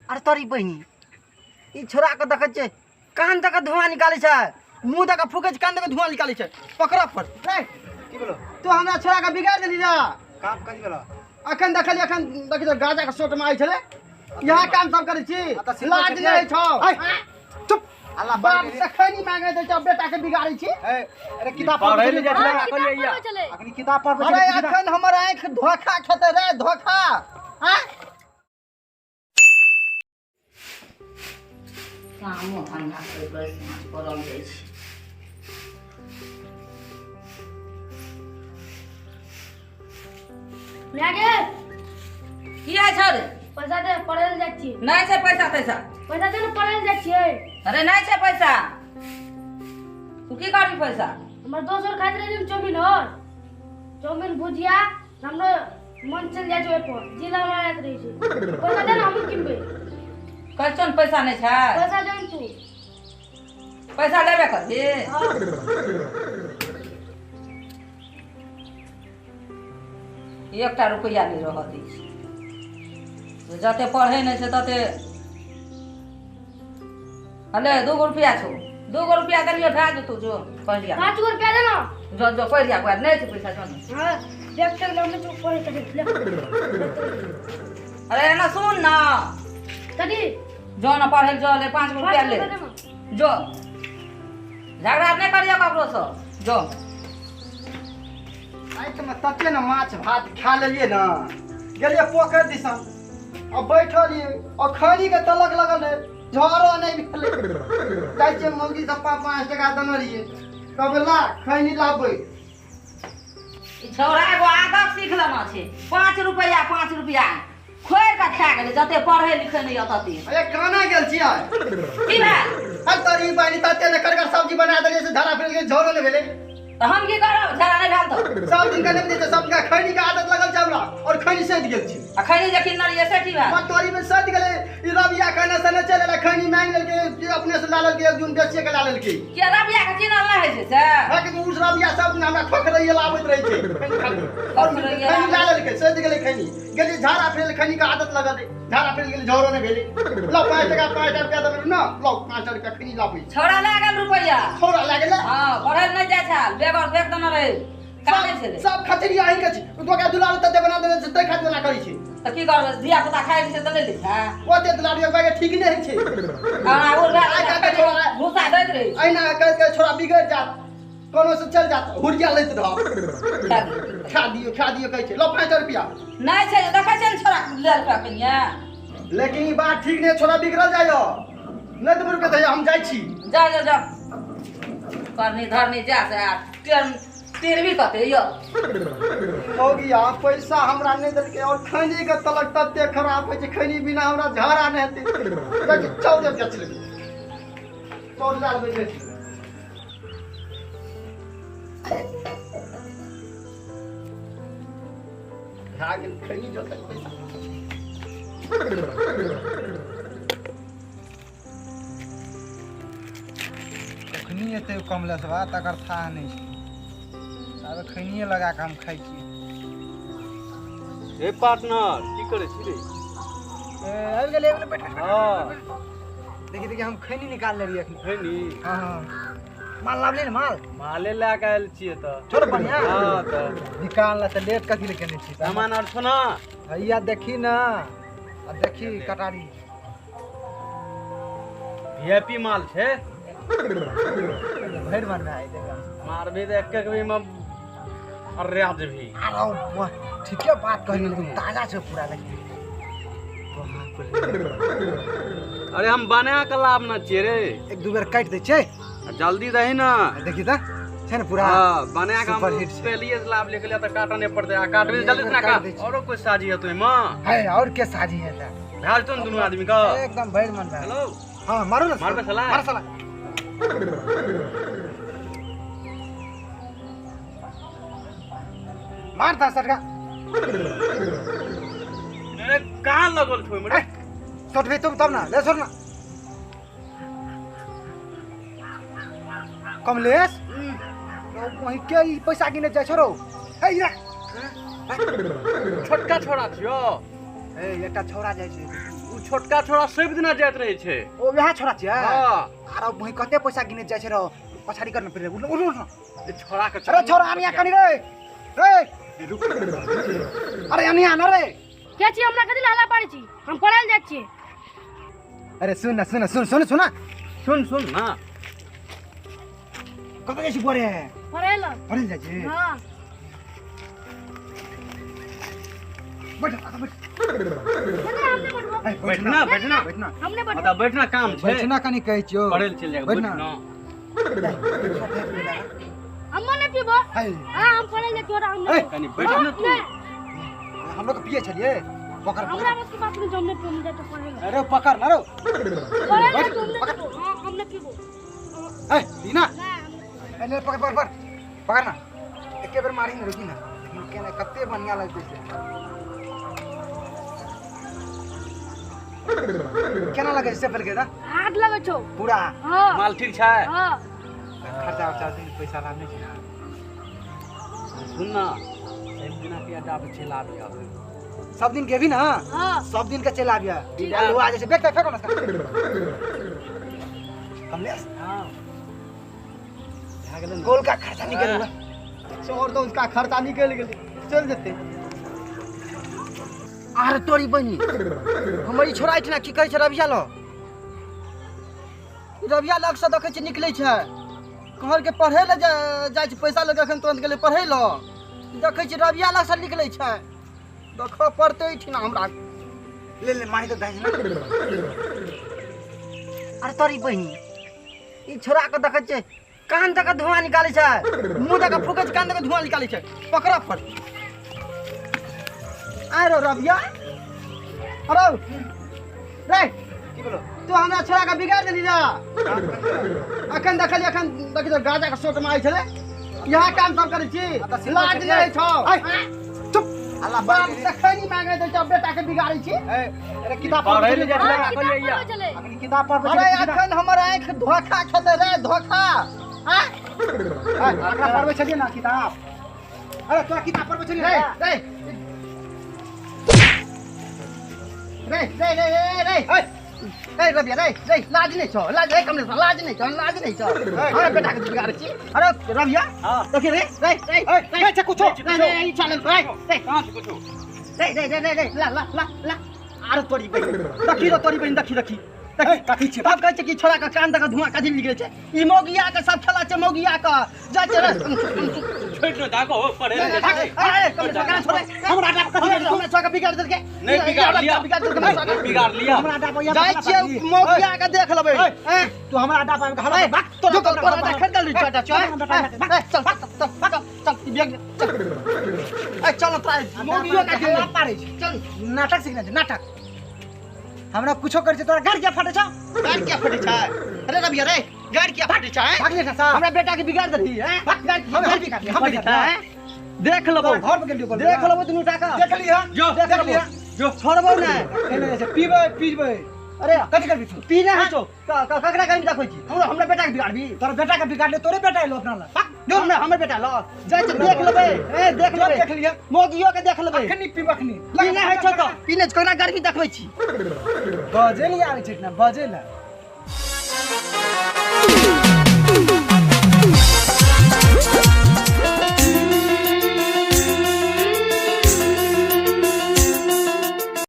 अरे तोरी बहिनी ई छोरा के देखै छियै कान दऽ के धुआं निकालै छै, मुँह दऽ के फूकै छै, कान दऽ के धुआं निकालै छै। पकड़ पर रे की बोलो तू हमरा छोरा के बिगाड़ देली रे। काम कथी बोलो? अखन देखलियै, अखन देखै छियै गाजा के शोट मारै छलै। यहाँ काम सब करै छी, लाज नहि होइ छौ। चुप अल्लाह बाप से खैनी मांगे दै छौ, बेटा के बिगाड़ै छी। अरे किताब पढ़ै ले जाइ छलै, अखनी किताब पढ़बै। अरे अखन हमर आँखि धोखा खेतै रे, धोखा। आँय कामो धंधा करबै पड़ल जाइ छै। माय गे की होइ छौ रे? पैसा दे, पढ़ै लए जाइ छी। नहि छै पैसा तैसा। पैसा दे ने, पढ़ै लए जाइ छियै। अरे नहि छै पैसा, तू की करबी पैसा? हमर दोस्त और खाइत रहै चाउमीन और चाउमीन भुजिया, हमरो मन चलि जाइ छै ओहिपर, जिला लड़ाइत रहै छै। पैसा दे ने, हमहूँ किनबै। कहै छौ ने पैसा नहि छै। पैसा दे ने तू। पैसा लेबे करबी? एकटा रुपैआ नहि रहऽ दै छै, जते पढ़ै नहि छै तते। हले 2 गो रुपैआ छौ, 2 गो रुपैआ देलियौ, भए जेतौ। जो पढ़िया। 5 गो रुपैआ दे ना। जो जो पढ़िया, नहि छै पैसा, जो ने। हां देख चल, हम तो पढ़े चल। अरे एना सुन ना, कथी? जो ना पढ़े जो, ले 5 गो रुपैआ ले जो। झगड़ा नहि करियो ककरो से, जो। रातिमे तते ने माछ भात खा लेलियै ने, गेलियै पोखरि दिसन आ बैठलियै, आ खैनीके तलक लगल रहै, झरो नहि भेलै। जाइ छियै मौगी सब 5 टका देने रहियै, कहबै ला खैनी लाबै। ई छौड़ा एगो आदत सीख लेना छै, 5 रुपैआ 5 रुपैआ खोरि कऽ खा गेलै, जते पढ़ै लिखै नहि तते। अरे कना गेल छियै? की भेल? अरे तोरी बहिनी तते ने करगर सब्जी बना देलियै से झरा फिर गेलै, झरो नहि भेलै। तऽ हम की करब? झरा नहि भेल तऽ सब दिन के नहि बुझै छै, सब दिन खैनी के आदत लगल छै हमरा, और खैनी सधि गेल छै। आ खैनी जे किनने रहियै से की भेल? तोरी में सधि गेलै। ई रबिया कहने से नहि चलि एलै, खैनी मांगि लेलकै, अपने से ला लेलकै, एक दिन बेचिए के ला लेलकै। किया रबिया के किनल नहि होइ छै से? हँ, कि उस रबिया सब दिन हमरा ठोकरैये लाबैत रहै छै खैनी खाली, और खैनी ला लेलकै, सधि गेलै खैनी। गेलियै झाड़ा फिरल, खैनी के आदत लगल रहै, झाड़ा फिर गेलै, झोरो नहि भेलै। लो 5 टका 5 रुपया देबै ने, लो 5 रुपया खैनी लाबै। छौड़ा लए गेल रुपैआ। छौड़ा लए गेलै? हँ, पढ़ै नहि जाइ छल, बेगर फेक देने रहै, कानै छलै। सब खचरिया अहीं के छी, दोका दुलारू तते बना देने छै, तै खातिर एना करै छै। तऽ की करबै, धिया पुता खाइ छै तऽ नहि लै छै। ओते दुलारू के ठीक नहि होइ छै। भूसा दैत रहै। एहिना कहि कहि छोड़ा बिगड़ि जायत, कोनो से चलि जायत, हुरिया लैत रहब, खा दियौ खा दियौ कहै छै। लो 5 रुपया नहि छै, देखै छै ने छोड़ा लेलकै अखनिया। लेकिन ई बात ठीक नहि, छोड़ा बिगड़ल जाइयो, नहि देबै रुपया तऽ हम जाइ छी। जा जा जा, करनी धरनी जा से टेरबी कते यो। मौगिया पैसा हमरा नहि देलकै, और खैनी के तलक तते खराब होइ छै, खैनी बिना हमरा झगड़ा नहि हेतै। चाउर बेच लेबै, चाउर लए लेबै बेच लेबै। भए गेल खैनी जोतै पैसा। कखनी एतै कमलेशवा तकर थाह नहि छै, आब खैनिये लगा कऽ हम खाइ छियै। हे पार्टनर, की करै छी रे? आबि गेलै, आबि गेलै, बैठ। हँ देखी देखी, हम खैनी निकाल लेलियै अखनी। खैनी? हँ हँ, माल लाबली ने? माल माले लए कऽ आयल छियै तऽ। छोड़ बढ़िया। हँ तऽ निकाल ला, तऽ लेट कथी लए केने छी? सामान आर छौ ने? हैया देखी ने, आ देखी कटारी। वीआईपी माल छै, भरि मन में आइ देखा। मारबी तऽ एक एक भी में अर्या जेबही। अरे ठीके बात कहली, लेकिन ताजा छै पूरा। लेकिन अरे हम बना कऽ लाभ ना छियै रे, 1-2 बेर काटि दै छै। जल्दी दही ना। देखी तऽ छै ने पूरा। हां, बना कऽ हम पहलिए से लाभ लेके लिया तऽ काटऽ नहि पड़तै। आ काटबी जल्दी से ना काट। औरो कोई साजी हेतौ एहिमे? है, और के साजी हेतै? भए जेतौ ने दुनू आदमी के? एकदम भरि मन भए। हेलो, हां मारू ने, मारबै साला, मार साला। मार दा सटका। अरे कहाँ लगल छौ एहिमे रे? सटबे तुम तब ना, ले सट ना। कमलेश वहीं के ई पैसा गिने जाइ छौ रौ? हे छोटका छोड़ा छियो। ए एकटा छोड़ा जाइ छै, उ छोटका छोरा सब दिना जाइत रहे छै। ओ वएह छोरा छियै? हां। आरो वही कते पैसा गिने जाइ छै रो, पछाड़ी करना पड़े। उठ उठ उठ। ए छोरा के अरे छोरा आनिया कनी रे। रे रुक। अरे आनिया न रे। के छी हमरा कथि हल्ला पाड़ै छी? हम पढ़ै लए जाइ छियै। अरे सुन ना, सुन सुन सुन सुन सुन सुन ना। कतऽ जाइ छी पढ़े? पढ़ै लए। पढ़ै जाइ छी? हां। बैठ बैठ। बैठना बैठना बैठना। हमने बैठना। मतलब बैठना काम छै। बैठना कनी कहै छियौ। पढ़ै लए चलि जाय बैठना। हम नहि पीबो। हां हम पढ़ै लए तोरा हम ए कनी बैठना तू। हम लोग पिए छलिए। पकड़ पकड़। हमरा बस के बात नहीं, हमने पीबो जाय तो पढ़ै लए। अरे पकड़ ना रो। पढ़ै लए तुमने पीबो। हां हमने पीबो। ए पीना। ए ले पकड़ पकड़ पकड़ ना। एके बेर मारी ना, रुकी ना। लेकिन केना कते बढ़िया लगतै से। केना लगे से फल के दा? हाथ लगे छौ पूरा। हां। माल ठीक छै? हां। खर्चा उर्चा दिन पैसा लाभ नहीं छै। सुन ना, एक दिना के अड्डा पे चल आबिया। सब दिन गेबी ना? हां। सब दिन के चल आबिया। आलू आ जैसे बैग फेंको ना। कमलेश। हां। भए गेलै गोल का खर्चा निकल गेलै। चोर तो उसका खर्चा निकल गेलै, चल जेतै। आरे तोरी बहिनी, हमर ई छोरा एहिठिना की करै छै रबिया लग? रबिया लग से देखै छी निकलै छै। कहल के पढ़ै लए जाइ छै, पैसा लऽ के एखन तुरंत गेलै पढ़ै लए। देखै छी रबिया लग से निकलै छै। देखऽ पड़तै एहिठिना हमरा। ले ले मारि तऽ दै छै ना। अरे तोरी बहिनी, ई छोरा के देखै छियै कान दऽ के धुआं निकालै छै, मुँह दऽ के फूकै छै, कान दऽ के धुआं निकालै छै। पकड़ऽ पड़तै। आरो रबिया, अरे रे की बोलो? तू हमरा छोरा के बिगाड़ देली रे। अखन देखली, अखन देखी तो गाजा के शोट मारै छलै। यहाँ काम सब करै छी, लाज नहि छौ। चुप। अल्लाह बाप से खैनी मांगे दै छौ, बेटा के बिगाड़ै छी। अरे किताब पढ़ै ले जाइ छलै। अखन किताब पढ़बै। अरे अखन हमर आँखि धोखा खेलै रे, धोखा। हां अखन पढ़बै छलियै ना किताब? अरे तोरा किताब पढ़बै छलियै? रे रे रे रे रे रे रे ए रबिया रे रे, लाज नहीं छौ, लाज रे कमलेश, लाज नहीं छौ, लाज नहीं छौ। अरे बेटा के बिगाड़ै छी। अरे रबिया देखी रे रे रे रे छै कुछो रे रे ई चल रे रे कहां छै कुछो? रे रे रे रे रे ला ला ला ला। आरो तोरी बहिन देखी रे, तोरी बहिन देखी देखी देखी कथी छै? तब कहै छै कि छोरा के कान दऽ के धुआं कथी निकलै छै। ई मौगिया के सब खेला छै, मौगिया के जाइ छै रे। छोड़ न दाको पढ़े ले। अरे कमलेश कना छोड़े हमरा अड्डा पर कथी? हमरा छोरा के बिगाड़ देलकै। नहीं बिगाड़ लिया, बिगाड़ देलकै, बिगाड़ लिया। हमरा अड्डा पर जाइ छियै मौगिया के देख लेबै। तू हमरा अड्डा पर आबि के हला भाग, तोरा तोरा अड्डा खरीद लेली छोटा चल चल चल चल ई बैग चल। ए चल तोरा मौगियो के हला पारै छै। चल नाटक सीखना छै, नाटक। हमरा कुछो करै छै तोरा गाड़ किया फाटै छौ? गाड़ किया फाटै छै? अरे रबिया रे, गाड़ किया फाटै छै? भाग ले सा। हमरा बेटा के बिगाड़ देलही हैं? हम बिगाड़ हम बिगाड़ देख लेबो, घर पर गेलियो, देख लेबो दुनू टाका। देख लिहा, जो देख लिहा, जो छोड़बो नै। खेले छै, पीबै पीबै। अरे कथि करबी तू? पीने है छौ, ककरा कहीं देखै छी? हमरा हमरा बेटा के बिगाड़बी? तोरा बेटा के बिगाड़ले, तोरे बेटा एलो अपना ला। जो हमरा हमर बेटा ल जाइ छै, देख लेबै। ए देख लेबै, देख लिहा, मौगियो के देख लेबै। अखनी पीब, अखनी पीने है छौ त पीने ककरा गर्मी देखबै छी? बजे ले आबै छै ना, बजे ले।